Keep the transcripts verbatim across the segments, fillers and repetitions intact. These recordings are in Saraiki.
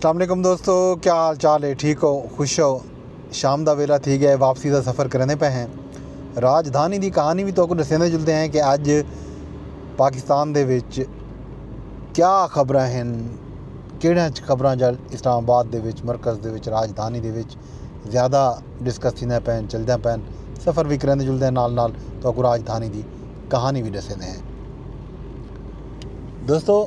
السلام علیکم دوستو، کیا حال چال ہے؟ ٹھیک ہو؟ خوش ہو؟ شام دا ویلا تھی گیا ہے، واپسی دا سفر کرنے پہ ہیں۔ راجدھانی دی کہانی بھی تو کو دسیندے جلدے ہیں کہ اج پاکستان دے وچ کیا خبراں ہیں، کیڑھیاں خبراں جا اسلام آباد دے وچ، مرکز دے وچ، راجدھانی دے وچ زیادہ ڈسکس تھیندے پین، چلدے پین۔ سفر بھی کرنے جلدے ہیں نال نال تو کو راجدھانی دی کہانی بھی دسیندے ہیں۔ دوستو،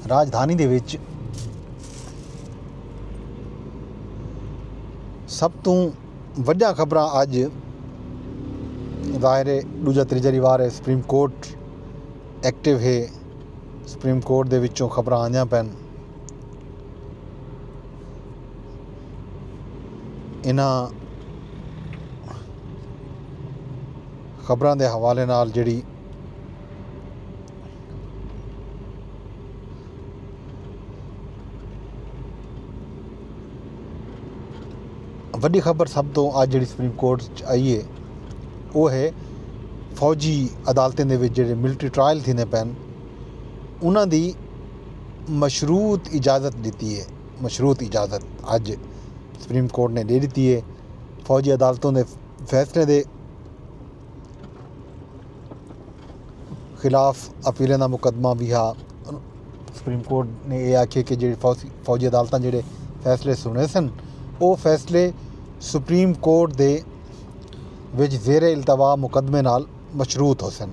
راجدھانی دے وچ سب توں وڈیاں خبراں اج ظاہر ہے، ڈوجا تریجا ریوار ہے، سپریم کورٹ ایکٹیو ہے، سپریم کورٹ دے وچوں خبراں آندیاں پین۔ انہاں خبراں دے حوالے نال جڑی وڈی خبر سب توں اج جڑی سپریم کورٹ چ آئی ہے، او ہے فوجی عدالتیں دے وچ جڑے ملٹری ٹرائل تھیندے پین، انہاں دی مشروط اجازت ڈتی ہے۔ مشروط اجازت اج سپریم کورٹ نے دے ڈتی ہے۔ فوجی عدالتوں دے فیصلے دے خلاف اپیلیں دا مقدمہ وی ہا۔ سپریم کورٹ نے اے آکھیے کہ جڑی فوجی، فوجی عدالتاں جڑے فیصلے سنے سن، او فیصلے سپریم کورٹ دے وچ زیر التوا مقدمے نال مشروط ہوسن۔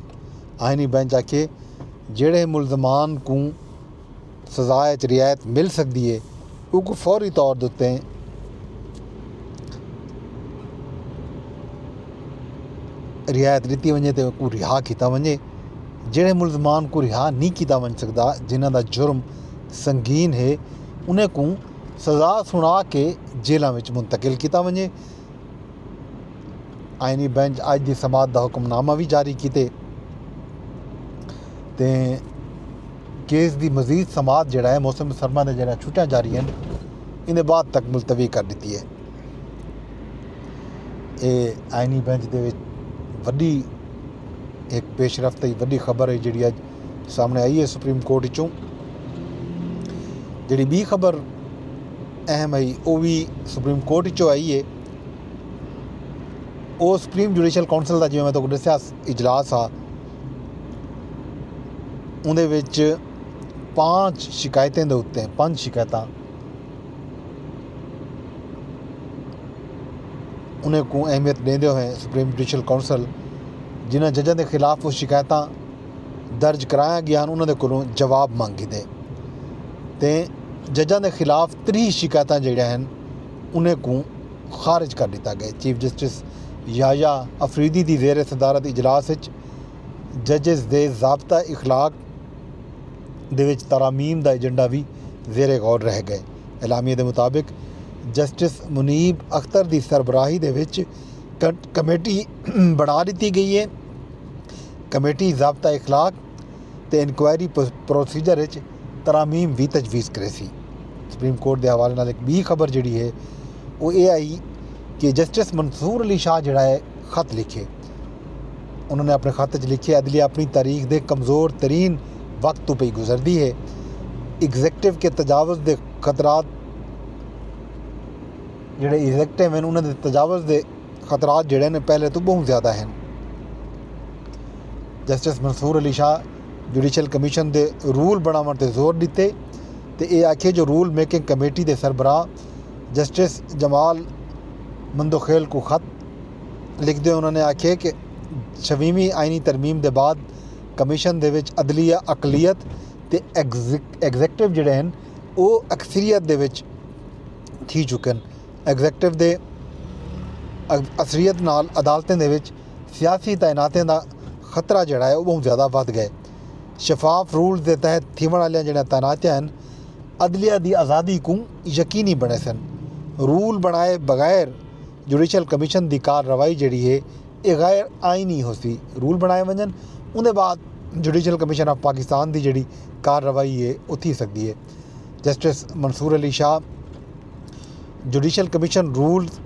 آئینی بینچ آکھیے جڑے ملزمان کوں سزا اچ رعایت مل سڳدی ہے، اوکوں فوری طور دے اتے رعایت ݙتی ونڄے تے اوکوں رہا کیتا ونڄے۔ جیڑھے ملزمان کوں رہا نی کیتا ونڄ سڳدا، جنہاں دا جرم سنگین ہے، انہیں کوں سزا سݨا کے جیلاں وچ منتقل کیتا ونڄے۔ آئینی بینچ اڄ دی سماعت دا حکم نامہ وی جاری کیتے تے کیس دی مزید سماعت جیڑھا ہے موسم سرما دے جیڑھا چھٹیاں جاری ہیں، ایندے بعد تک ملتوی کر ݙتی ہے۔ اے آئینی بینچ دے وچ وݙی ہک پیش رفت ہئی، وݙی خبر ہئی جیڑھی اڄ سامݨے آئی ہے سپریم کورٹ وچوں۔ جیڑھی ٻی خبر اہم ہئی، او وی سپریم کورٹ وچوں آئی ہے۔ او سپریم جوڈیشل کونسل دا، جیویں میں تہاکوں ݙسیا، اجلاس ہا، اوندے وچ پانچ شکایتیں دے اتے، پنج شکایتاں، انہیں کوں اہمیت ݙیندے ہوئے سپریم جوڈیشل کونسل جنہاں ججاں دے خلاف او شکایتاں درج کرائیاں ڳیاں ہن، انہاں دے کولوں جواب منگ گھدے تے ججاں دے خلاف تریہہ شکایتاں جیڑھیاں ہن، انہیں کوں خارج کر ݙتا ڳئے۔ چیف جسٹس یحییٰ آفریدی دی زیر صدارت اجلاس وچ ججز دے ضابطہ اخلاق دے وچ ترامیم دا ایجنڈا وی زیر غور رہ ڳئے۔ اعلامیے دے مطابق جسٹس منیب اختر دی سربراہی دے وچ ک-، کمیٹی بݨا ݙتی ڳئی ہے۔ کمیٹی ضابطہ اخلاق تے انکوائری پ-، پروسیجر وچ ترامیم وی تجویز کریسی۔ سپریم کورٹ دے حوالے نال ہک ٻی خبر جیڑھی ہے، او اے آئی کہ جسٹس منصور علی شاہ جیڑھا ہے، خط لکھے۔ انہوں نے اپݨے خط وچ لکھے، عدلیہ اپݨی تاریخ دے کمزور ترین وقت توں پئی گزردی ہے۔ ایگزیکٹو کے تجاوز دے خطرات، جیڑھے ایگزیکٹو ہن، انہاں دے تجاوز دے خطرات جیڑھے نے پہلے توں ٻہوں زیادہ ہن۔ Justice Mansoor Ali Shah judicial commission دے رول بݨاوݨ تے زور ݙتے تے اے آکھیے جو رول میکنگ کمیٹی دے سربراہ جسٹس جمال مندوخیل کوں خط لکھدے انہاں نے آکھیے کہ چھویہویں آئینی ترمیم دے بعد کمیشن دے وچ عدلیہ اقلیت تے ایگزیک-، ایگزیکٹو جیڑھے ہن، او اکثریت دے وچ تھی چکن۔ ایگزیکٹو دے اگ-، اثریت نال عدالتیں دے وچ سیاسی تعیناتیں دا خطرہ جیڑھا ہے، او ٻہوں زیادہ ودھ ڳئے۔ شفاف رولز دے تحت تھیوݨ والیاں جیڑھیاں تعیناتیاں ہن، عدلیہ دی آزادی کوں یقینی بݨیسن۔ رول بݨائے بغیر جوڈیشل کمیشن دی کارروائی جیڑھی ہے، اے غیر آئینی ہوسی۔ رول بݨائے ونڄن، اوندے بعد جوڈیشل کمیشن آف پاکستان دی جیڑھی کارروائی ہے، او تھی سڳدی ہے۔ Justice Mansoor Ali Shah judicial commission rules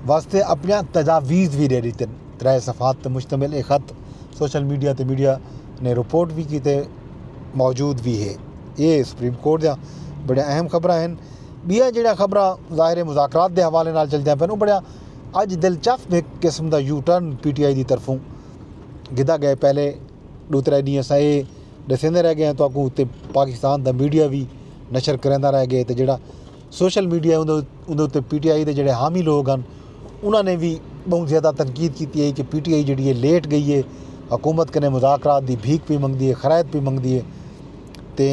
واسطے اپݨیاں تجاویز وی ݙے ݙتن۔ ترائے صفحات تے مشتمل اے خط سوشل میڈیا تے میڈیا نے رپورٹ وی کیتے موجود وی ہے۔ اے سپریم کورٹ دیاں بڑیاں اہم خبراں ہن۔ ٻیاں جڑیاں خبراں ظاہر ہے مذاکرات دے حوالے نال چلدیاں پن، او بڑیاں اج دلچسپ ہک قسم دا یو ٹرن پی ٹی آئی دی طرفوں گھدا ڳئے۔ پہلے ݙو ترے ݙینہہ اساں اے ݙسیندے رہ ڳئے ہیں تہاکوں، تے پاکستان دا میڈیا وی نشر کریندا رہ ڳئے، تے جڑا سوشل میڈیا ہے اوندے، اوندے اتے پی ٹی آئی دے جڑے حامی لوگ ہن، انہاں نے وی ٻہوں زیادہ تنقید کیتی ہے کہ پی ٹی آئی جڑی ہے لیٹ ڳئی ہے، حکومت کنے مذاکرات دی بھیک پئی منگدی ہے، خرائط پئی منگدی ہے۔ تے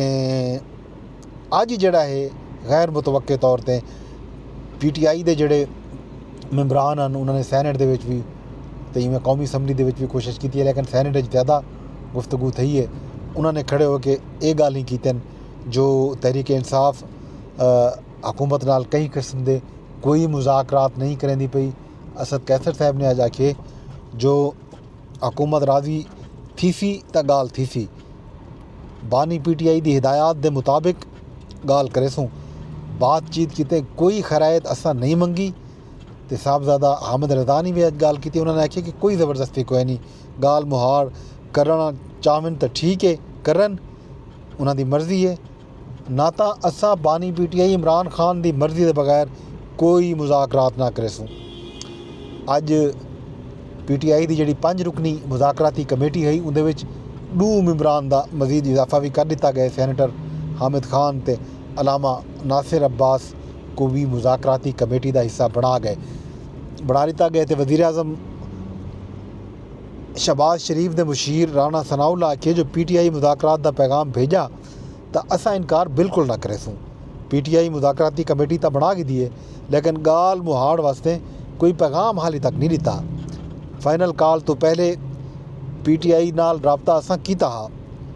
اڄ جڑا ہے غیر متوقع طور تے پی ٹی آئی دے جڑے ممبران ہن، انہاں نے سینیٹ دے وچ وی تے ایویں قومی اسمبلی دے وچ وی کوشش کیتی ہے، لیکن سینیٹ وچ زیادہ گفتگو تھئی ہے۔ انہاں نے کھڑے ہو کے اے ڳالھیں کیتن جو تحریک انصاف، آ، حکومت نال کہیں قسم دے کوئی مذاکرات نہیں کریندی پئی۔ اسد قیصر صاحب نے اڄ آکھیے جو حکومت راضی تھیسی تاں ڳالھ تھیسی، بانی پی ٹی آئی دی ہدایات دے مطابق ڳالھ کریسوں، بات چیت کیتے کوئی خرائط اساں نہیں منگی۔ تے صاحبزادہ حامد رضا نے وی اڄ ڳالھ کیتی، انہاں نے آکھیا کہ کوئی زبردستی کوئی نہیں، ڳالھ مہاڑ کرݨا چاہون تاں ٹھیک ہے، کرن، انہاں دی مرضی ہے، نہ تاں اساں بانی P T I Imran Khan دی مرضی دے بغیر کوئی مذاکرات نہ کریسوں۔ اڄ پی ٹی آئی دی جڑی پنج رکنی مذاکراتی کمیٹی ہئی، اوندے وچ ݙو ممبران دا مزید اضافہ وی کر ݙتا ڳئے، سینیٹر حامد خان تے علامہ ناصر عباس کوں وی مذاکراتی کمیٹی دا حصہ بݨا ڳئے، بݨا ݙتا ڳئے۔ تے وزیر اعظم شہباز شریف دے مشیر رانا ثناء اللہ آکھیے جو پی ٹی آئی مذاکرات دا پیغام بھیجا تاں اساں انکار بالکل نہ کریسوں۔ پی ٹی آئی مذاکراتی کمیٹی تاں بݨا گھدی ہے، لیکن ڳالھ مہاڑ واسطے کوئی پیغام حالی تک نہیں ݙتا۔ فائنل کال توں پہلے پی ٹی آئی نال رابطہ اساں کیتا ہا۔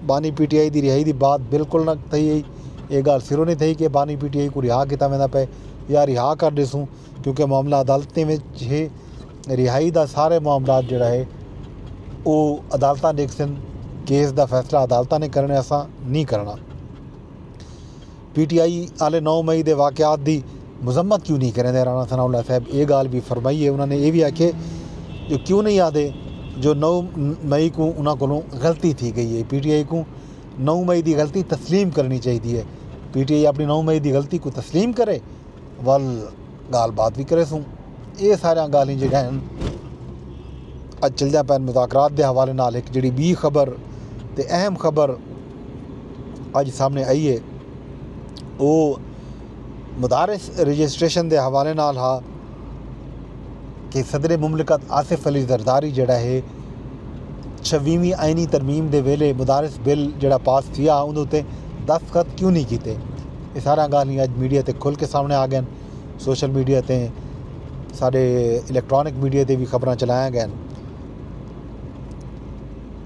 بانی پی ٹی آئی دی رہائی دی بات بالکل نہ تھئی ہئی۔ اے ڳالھ سروں نہیں تھئی کہ بانی پی ٹی آئی کوں رہا کیتا ویندا پئے یا رہا کر ݙیسوں، کیونکہ معاملہ عدالتیں وچ ہے۔ رہائی دا سارے معاملات جڑا ہے او عدالتاں ݙیکھسن، کیس دا فیصلہ عدالتاں نے کرݨے، اساں نہیں کرݨا۔ پی ٹی آئی آلے نو مئی دے واقعات دی مذمت کیوں نہیں کریندے؟ رانا ثناء اللہ صاحب اے ڳالھ وی فرمائی ہے۔ انہاں نے اے وی آکھے جو کیوں نہیں آہدے جو نو مئی کوں انہاں کولوں غلطی تھی ڳئی ہے، پی ٹی آئی کوں نو مئی دی غلطی تسلیم کرݨی چاہیدی ہے، پی ٹی آئی اپݨی نو مئی دی غلطی کوں تسلیم کرے، ول ڳالھ بات وی کریسوں۔ اے ساریاں ڳالھیں جیڑھیاں ہن اڄ چلدیاں پئن مذاکرات دے حوالے نال۔ ہک جیڑھی ٻی خبر تے اہم خبر اڄ سامݨے آئی ہے او مدارس رجسٹریشن دے حوالے نال ہا کہ صدر مملکت آصف علی زرداری جیڑھا ہے چھویہویں آئینی ترمیم دے ویلے مدارس بل جیڑھا پاس تھیا اوندے اتے دستخط کیوں نہیں کیتے؟ اے ساریاں ڳالھیں اڄ میڈیا تے کھل کے سامݨے آ ڳئن۔ سوشل میڈیا تے ساݙے الیکٹرانک میڈیا تے وی خبراں چلائیاں ڳئن۔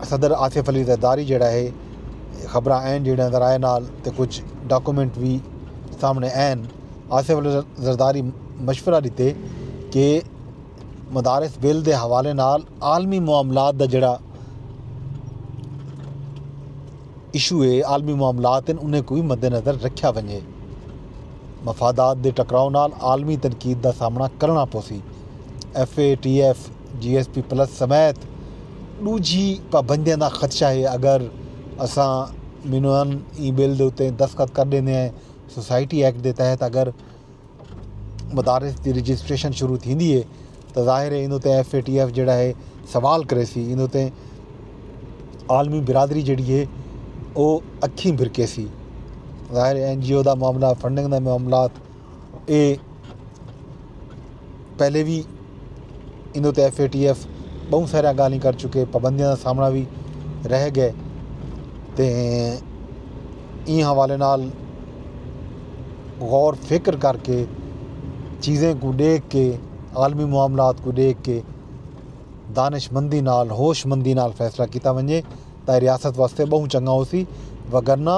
صدر آصف علی زرداری جیڑھا ہے خبراں آئن جیڑھیاں ذرائع نال تے کجھ ڈاکومنٹ وی سامݨے آئن۔ آصف علی زرداری مشورہ ݙتے کہ مدارس بل دے حوالے نال عالمی معاملات دا جیڑھا ایشو ہے، عالمی معاملات ہن، انہیں کوں وی مد نظر رکھیا ونڄے۔ مفادات دے ٹکراؤ نال عالمی تنقید دا سامݨا کرݨا پوسی۔ F A T F, G S P plus سمیت ݙوجھی پابندیاں دا خدشہ ہے۔ اگر اساں مینوان ایں بل دے اتے دستخط کر ݙیندے ہیں، سوسائٹی ایکٹ دے تحت اگر مدارس دی رجسٹریشن شروع تھیندی ہے تاں ظاہر ہے ایندے تے ایف اے ٹی ایف جیڑھا ہے سوال کریسی، ایندے تے عالمی برادری جیڑھی ہے او اکھیں بھرکیسی۔ ظاہر ہے این جی او دا معاملہ، فنڈنگ دا معاملات، اے پہلے وی ایندے تے ایف اے ٹی ایف ٻہوں ساریاں ڳالھیں کر چکے، پابندیاں دا سامݨا وی رہ ڳئے۔ تے ایں حوالے نال غور فکر کر کے، چیزیں کوں ݙیکھ کے، عالمی معاملات کوں ݙیکھ کے دانش مندی نال، ہوش مندی نال فیصلہ کیتا ونڄے تاں ریاست واسطے ٻہوں چنڳا ہوسی، وگرنہ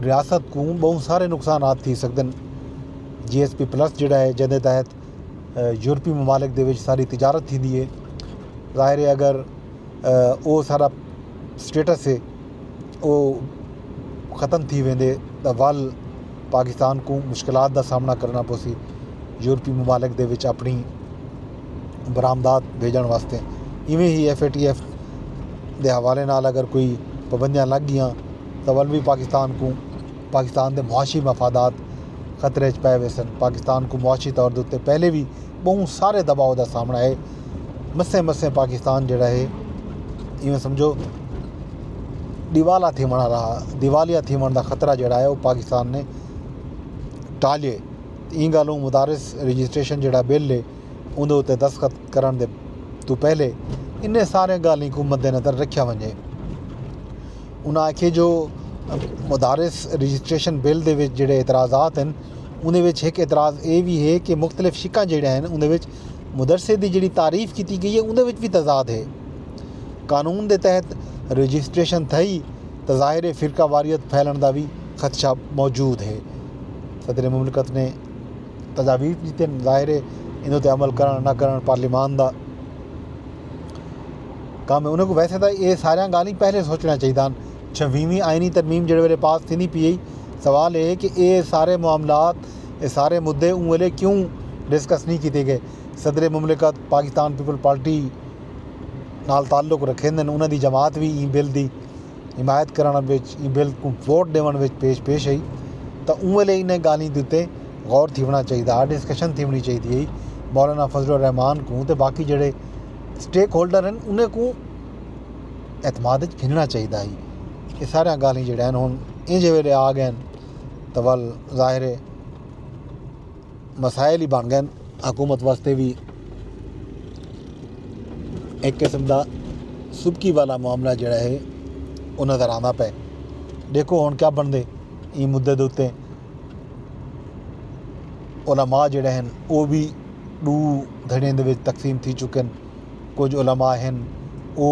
ریاست کوں ٻہوں سارے نقصانات تھی سڳدن۔ جی ایس پی پلس جیڑھا ہے جیندے تحت، اے، یورپی ممالک دے وچ ساری تجارت تھیندی ہے، ظاہر ہے اگر، اے، او سارا سٹیٹس ہے او ختم تھی ویندے تاں ول پاکستان کوں مشکلات دا سامݨا کرݨا پوسی یورپی ممالک دے وچ اپݨی برآمدات بھیجݨ واسطے۔ ایویں ہی ایف اے ٹی ایف دے حوالے نال اگر کوئی پابندیاں لڳ ڳیاں تاں ول وی پاکستان کوں پاکستان دے معاشی مفادات خطرے اچ پئے ویسن۔ پاکستان کوں معاشی طور دے اتے پہلے وی ٻہوں سارے دباؤ دا سامݨا ہے۔ مسیں مسیں پاکستان جیڑھا ہے ایویں سمجھو ݙیوالا تھیوݨ آلا دیوالیا تھیوݨ دا خطرہ جیڑھا ہے او پاکستان نے ٹالے۔ ایں ڳالھوں مدارس رجسٹریشن جیڑھا بل ہے اوندے اتے دستخط کرݨ دے توں پہلے انہیں سارے ڳالھیں کوں مد نظر رکھیا ونڄے۔ انہاں آکھیے جو مدارس رجسٹریشن بل دے وچ جڑے اعتراضات ہیں اندے وچ ایک اعتراض اے بھی ہے کہ مختلف شکاں جڑے ہیں اندے وچ مدرسے دی جڑی تعریف کیتی گئی ہے اندے وچ بھی تضاد ہے۔ قانون دے تحت رجسٹریشن تھئی تو ظاہر ہے فرقہ واریت پھیلن دا بھی خدشہ موجود ہے۔ صدر مملکت نے تجاویز ݙتن، ظاہر ہے ایندے تے عمل کرݨ نہ کرݨ پارلیمان دا کم ہے۔ انہاں کوں ویسے تاں اے ساریاں ڳالھیں پہلے سوچݨا چاہیدا ہن۔ چھویہویں آئینی ترمیم جیڑھے ویلے پاس تھیندی پئی ہئی، سوال اے ہے کہ اے سارے معاملات، اے سارے مدعے اوں ویلے کیوں ڈسکس نہیں کیتے ڳئے؟ صدر مملکت پاکستان پیپلز پارٹی نال تعلق رکھیندن، انہاں دی جماعت وی ایں بل دی حمایت کرݨ وچ ایں بل کوں ووٹ ݙیوݨ وچ پیش پیش ہئی تاں اوں ویلے انہیں ڳالھیں دے اتے غور تھیوݨا چاہیدا ہا، ڈسکشن تھیوݨی چاہیدی ہئی۔ مولانا فضل الرحمان کوں تے باقی جڑے سٹیک ہولڈر ہن انہیں کوں اعتماد وچ گھنݨا چاہیدا ہئی۔ اے ساریاں ڳالھیں جڑے ہن ہݨ اینجھے ویلے آ ڳئے ہن تاں ول ظاہر ہے مسائل ہی بݨ ڳئے ہن۔ حکومت واسطے وی ہک قسم دا سبکی والا معاملہ جڑا ہے او نظر آندا پئے۔ ݙیکھو ہݨ کیا بݨدے ایں مدعے دے اتے۔ علماء جڑے ہن او وی ݙو دھڑیں دے وچ تقسیم تھی چکے ہن۔ کجھ علماء ہن او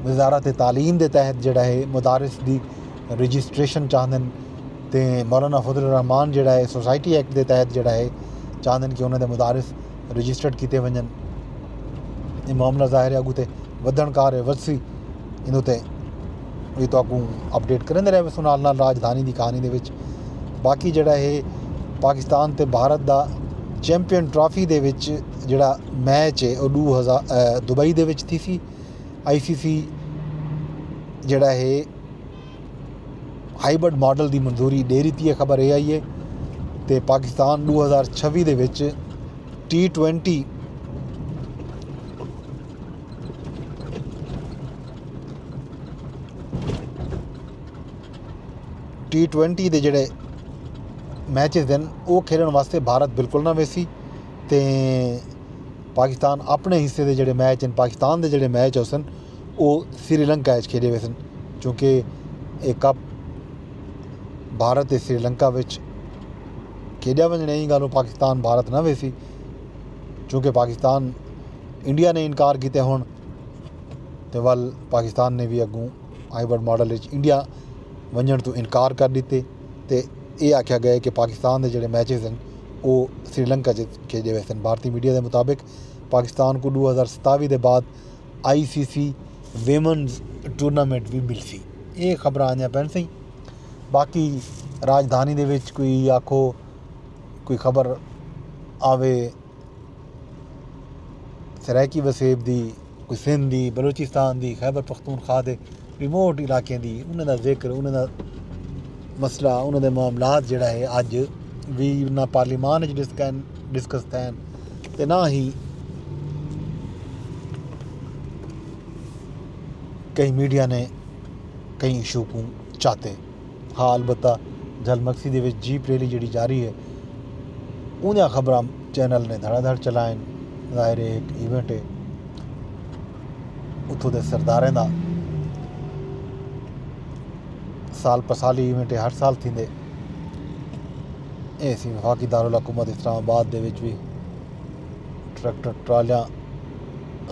وزارت تعلیم دے تحت جڑا ہے مدارس دی رجسٹریشن چاہندن تے مولانا فضل الرحمان جڑا ہے سوسائٹی ایکٹ دے تحت جڑا ہے چاہندن کہ انہاں دے مدارس رجسٹرڈ کیتے ونڄن۔ اے معاملہ ظاہر ہے اڳوں تے ودھݨ کار ہے ودھسی۔ ایندے تے وی تہاکوں اپڈیٹ کریندے رہے ویسوں نال نال راجدھانی دی کہانی دے وچ۔ باقی جڑا ہے پاکستان تے بھارت دا چیمپئن ٹرافی دے وچ جڑا میچ ہے او ݙو ہزار دبئی دے وچ تھیسی۔ آئی سی سی جڑا ہے ہائیبرڈ ماڈل دی منظوری ݙے ݙتی ہے۔ خبر اے آئی ہے تے پاکستان ݙو ہزار چھوی دے وچ ٹی ٹوینٹی ٹی ٹوینٹی دے جڑے میچز ہن او کھیݙݨ واسطے بھارت بالکل نہ ویسی تے پاکستان اپݨے حصے دے جڑے میچ ہن پاکستان دے جڑے میچ ہوسن او سری لنکا اچ کھیݙے ویسن، چونکہ اے کپ بھارت تے سری لنکا وچ کھیݙیا ونڄݨے ایں ڳالھوں پاکستان بھارت نہ ویسی، چونکہ پاکستان انڈیا نے انکار کیتے ہن تے ول پاکستان نے وی اڳوں ہائیبرڈ ماڈل وچ انڈیا ونڄݨ توں انکار کر ݙتے تے اے آکھیا ڳئے کہ پاکستان دے جڑے میچز ہن او سری لنکا اچ کھیݙے ویسن۔ بھارتی میڈیا دے مطابق پاکستان کوں ݙو ہزار ستاوی دے بعد آئی سی سی ویمنز ٹورنامنٹ وی ملسی۔ اے خبراں آندیاں پئن سئیں۔ باقی راجدھانی دے وچ کوئی آکھو کوئی خبر آوے سرائیکی وسیب دی، کوئی سندھ دی، بلوچستان دی، خیبر پختونخوا دے ریموٹ علاقیں دی انہاں دا ذکر، انہاں دا مسئلہ، انہاں دے معاملات جڑا ہے اڄ وی نہ پارلیمان اچ ڈسکن ڈسکس تھین تے نہ ہی کہیں میڈیا نے کہیں ایشو کوں چاتے۔ ہا البتہ جھل مگسی دے وچ جیپ ریلی جیڑھی جاری ہے اوندیاں خبراں چینل نے دھڑا دھڑ چلائن۔ ظاہر ہے ہک ایونٹ ہے اتھوں دے سرداریں دا سال پسالی ایونٹ ہے ہر سال تھیندے۔ اے سی وفاقی دارالحکومت اسلام آباد دے وچ وی ٹریکٹر ٹرالیاں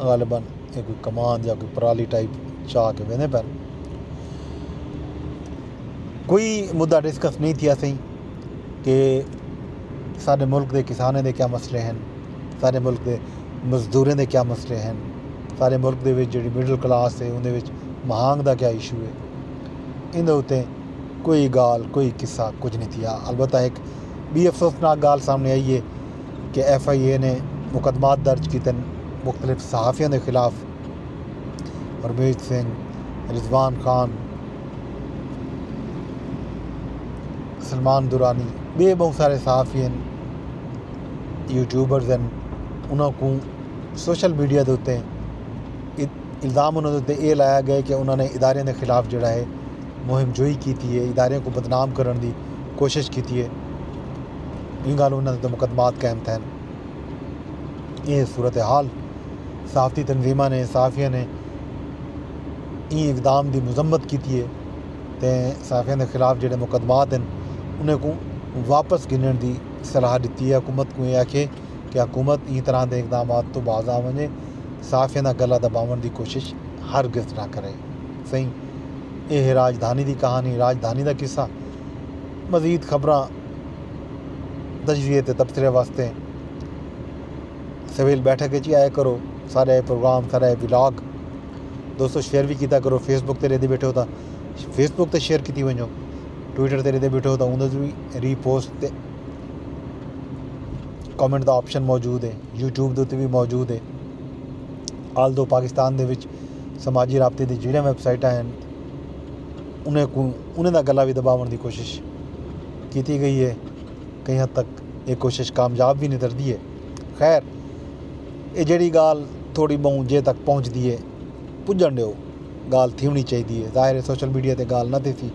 غالباً اے کوئی کمان یا کوئی پرالی ٹائپ چا کے ویندے پن۔ کوئی مدعا ڈسکس نہیں تھیا سئیں کہ ساڈے ملک دے کسانیں دے کیا مسئلے ہیں، ساڈے ملک دے مزدوریں دے کیا مسئلے ہیں، ساڈے ملک دے وچ جڑی مڈل کلاس ہے اوندے وچ مہانگ دا کیا ایشو ہے۔ ایندے اتے کوئی گال کوئی قصہ کچھ نہیں تھیا۔ البتہ ایک بی افسوسناک گال سامنے آئی ہے کہ ایف آئی اے نے مقدمات درج کیتن مختلف صحافیاں دے خلاف، ہرمیت سنگھ، رضوان خان، سلمان درانی، ٻئے ٻہوں سارے صحافی ہن، یوٹیوبرز ہن، انہاں کوں سوشل میڈیا دے اتے ال- الزام انہاں دے اتے اے لایا ڳئے کہ انہاں نے اداریاں دے خلاف جیڑھا ہے مہم جوئی کیتی ہے، اداریاں کوں بدنام کرݨ دی کوشش کیتی ہے۔ ایں ڳالھ انہاں دے اتے مقدمات قائم تھئن۔ اے صورتحال، صحافتی تنظیماں نے، صحافیاں نے ایں اقدام دی مذمت کیتی ہے تے صحافیاں دے خلاف جیڑھے مقدمات ہن انہیں کوں واپس گھنݨ دی صلاح ݙتی ہے۔ حکومت کوں اے آکھیے کہ حکومت ایں طرح دے اقدامات توں باز آ ونڄے، صحافیاں دا گلا دباوݨ دی کوشش ہرگز نہ کرے۔ سئیں، اے ہے راجدھانی دی کہانی، راجدھانی دا قصہ۔ مزید خبراں، تجزیے تے تبصرے واسطے سویل بیٹھک اچ ہی آیا کرو۔ سارے پروگرام، سارے ولاگ دوستو شیئر بھی کیتا کرو۔ فیس بک تے ݙیہدے ٻیٹھے ہو تاں فیس بک تے شیئر کیتی ونڄو، ٹویٹر تے ݙیہدے ٻیٹھے ہو تاں اوندے تے بھی ری پوسٹ تے کمنٹ دا آپشن موجود ہے، یوٹیوب دے اتے بھی موجود ہے۔ آل دو پاکستان دے وچ سماجی رابطے دی جیڑھیاں ویب سائٹاں ہن، انہیں کوں، انہیں دا گلا بھی دباوݨ دی کوشش کیتی ڳئی ہے۔ کہیں حد تک یہ کوشش کامیاب بھی نظردی ہے۔ خیر، یہ جیڑھی ڳالھ تھوڑی ٻہوں جے تک پہنچدی ہے، پڄݨ ݙیو، ڳالھ تھیوݨی چاہیدی ہے۔ ظاہر ہے سوشل میڈیا تے ڳالھ نہ تھیسی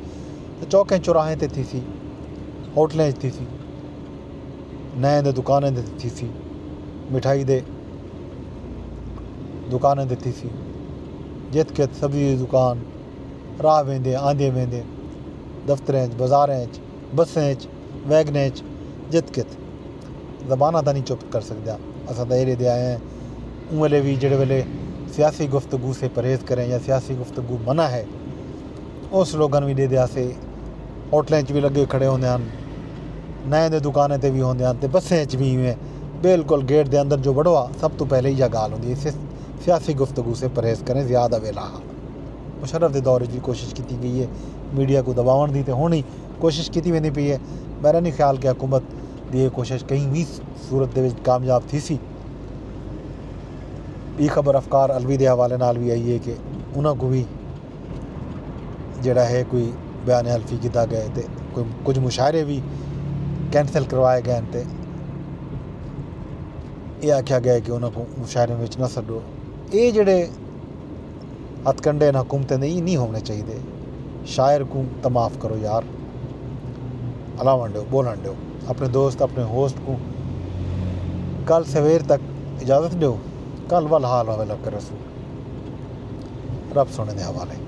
تے چوکیں چوراہیں تے تھیسی، ہوٹلیں اچ تھیسی، نئیں دے دکانیں تے تھیسی، مٹھائی دے دکانیں تے تھیسی، جتھ کتھ سبزی دی دکان، راہ ویندے آندے ویندے، دفتریں اچ، بازاریں اچ، بسیں اچ، ویگنیں اچ، جتھ کتھ۔ زباناں تاں نہیں چپ کر سڳدیاں۔ اساں تاں اے ݙیہدے آئے ہیں، اوں ویلے وی جیڑھے ویلے سیاسی گفتگو سے پرہیز کریں یا سیاسی گفتگو منع ہے، اس لوگاں وی ݙیہدے آسے، ہوٹلیں اچ وی لڳے کھڑے ہوندے ہن، نئیں دے دکانیں تے وی ہوندے ہن تے بسیں اچ وی ایویں۔ بالکل گیٹ دے اندر جو وڑو ہا، سب توں پہلے ایہا ڳالھ ہوندی ہے، سیاسی گفتگو سے پرہیز کریں، زیادہ ویلا ہا۔ مشرف دے دور وچ وی کوشش کیتی ڳئی ہے میڈیا کوں دباوݨ دی، تے ہݨ ہی کوشش کیتی ویندی پئی ہے۔ میرا نہیں خیال کہ حکومت دی یہ کوشش کہیں بھی صورت دے وچ کامیاب تھیسی۔ ٻی خبر افکار علوی دے حوالے نال بھی آئی ہے کہ انہاں کوں بھی جیڑھا ہے کوئی بیان حلفی کیتا ڳئے تے کوئی کجھ مشاعرے بھی کینسل کروائے ڳئے تے یہ آکھیا ڳئے کہ انہاں کوں مشاعرے وچ نہ سݙو۔ یہ جیڑھے ہتھ کنڈے ہن حکومتیں دے، ایں نہیں ہووݨے چاہیدے۔ شاعر کوں تاں معاف کرو یار، الاوݨ ݙیو، ٻولݨ ݙیو۔ اپݨے دوست، اپݨے ہوسٹ کوں کل سویر تک اجازت ݙیو، کل ول حال ہوے لڳ کر رسوں۔ رب سوہݨے دے حوالے۔